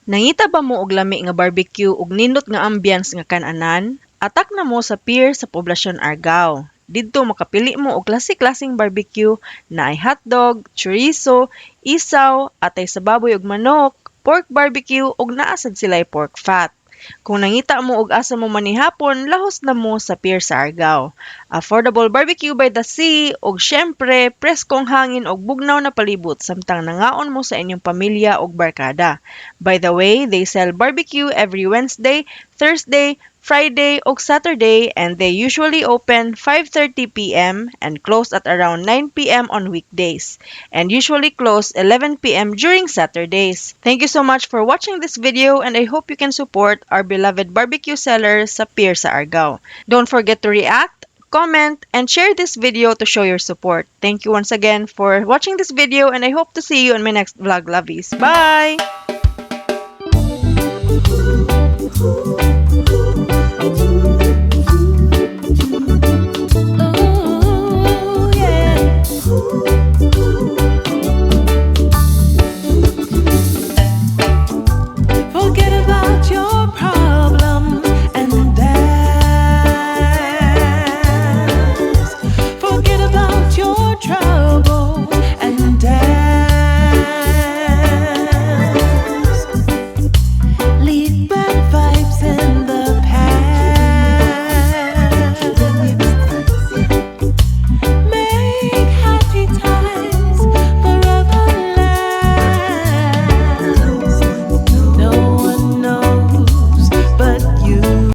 Nangita ba mo og lami nga barbecue ug nindot nga ambience nga kan-anan? Atak na mo sa pier sa Poblacion, Argao. Didto makapili mo og klase-klaseng barbecue naay hotdog, chorizo, isaw, atay sa baboy ug manok, pork barbecue ug naa sad sila'y pork fat. Kung nangita mo og asa mo manihapon, lahos na mo sa pier sa Argao. Affordable barbecue by the sea ug syempre preskong hangin ug bugnaw na palibot samtang nangaon mo sa inyong pamilya ug barkada. By the way, they sell barbecue every Wednesday, Thursday, Friday ug Saturday, and they usually open 5:30 p.m. and close at around 9 p.m. on weekdays and usually close 11 p.m. during Saturdays. Thank you so much for watching this video, and I hope you can support our beloved barbecue sellers sa pier sa Argao. Don't forget to react, comment, and share this video to show your support. Thank you once again for watching this video, and I hope to see you in my next vlog, lovies. Bye! Ooh, yeah. Forget about your problem and dance. Forget about your trouble.